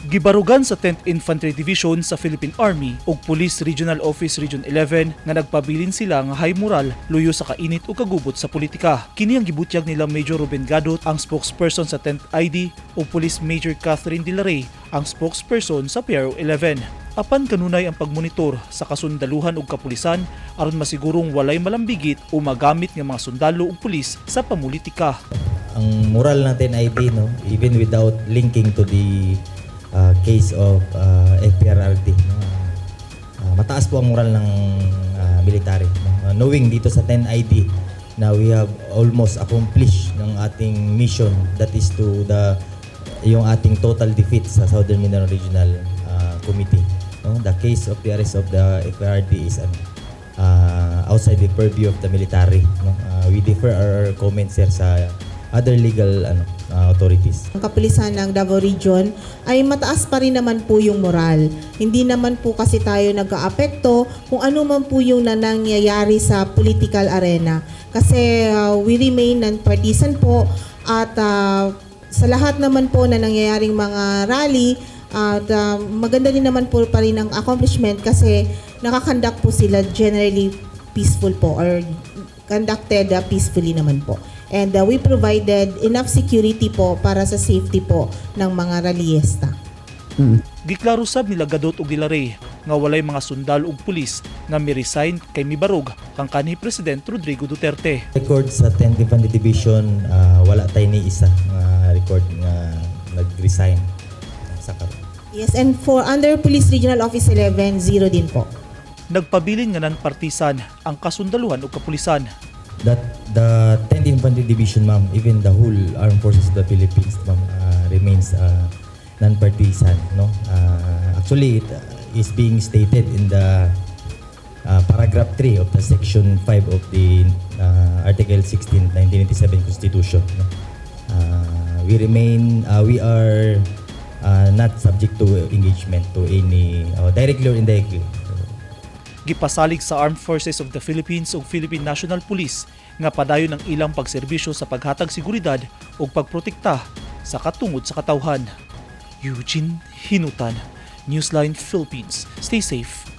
Gibarugan sa 10th Infantry Division sa Philippine Army ug Police Regional Office Region 11 nga nagpabilin sila nga high moral luyo sa kainit ug kagubot sa politika. Kini ang gibutyag nila Major Ruben Gadot, ang spokesperson sa 10th ID, ug Police Major Catherine De La Rey, ang spokesperson sa PRO 11. Apan kanunay ang pagmonitor sa kasundaluhan ug kapulisan aron masigurong walay malambigit o magamit nga mga sundalo ug pulis sa pamulitika. Ang moral natin ID, no, even without linking to the case of FPRRD, no, mataas po ang moral ng military, no? Knowing dito sa 10 ID na we have almost accomplished ng ating mission, that is to the yung ating total defeat sa Southern Mindanao Regional Committee, no? The case of the arrest of the FPRRD is ano, outside the purview of the military, no? We defer our comments, sir, sa other legal ano, authorities. Ang kapulisan ng Davao Region ay mataas pa rin naman po yung moral. Hindi naman po kasi tayo nag-aapekto kung ano man po yung nangyayari sa political arena. Kasi we remain non-partisan po at sa lahat naman po na nangyayaring mga rally at maganda din naman po pa rin ang accomplishment kasi naka-conduct po sila generally peaceful po or conducted peacefully naman po. And we provided enough security po para sa safety po ng mga rallyista. Giklaro sab nila Gadot ug De La Rey nga walay mga sundalo ug pulis nga mi-resign kay mibarog kang kanhi President Rodrigo Duterte. Record sa 10th Infantry Division, wala tayo ni isa nga record nga nag-resign sa karon. Yes, and for under Police Regional Office 11, zero din po. Nagpabilin nga non-partisan ang kasundaluhan ug kapulisan. That the 10th Infantry Division, ma'am, even the whole Armed Forces of the Philippines, ma'am, remains non-partisan, no? Actually, it is being stated in the paragraph 3 of the section 5 of the Article 16, 1987 Constitution, no? We are not subject to engagement to any, directly or indirectly. Gipasalig sa Armed Forces of the Philippines ug Philippine National Police nga padayon ang ilang pagserbisyo sa paghatag seguridad ug pagprotekta sa katungod sa katawhan. Eugene Hinutan, Newsline Philippines. Stay safe.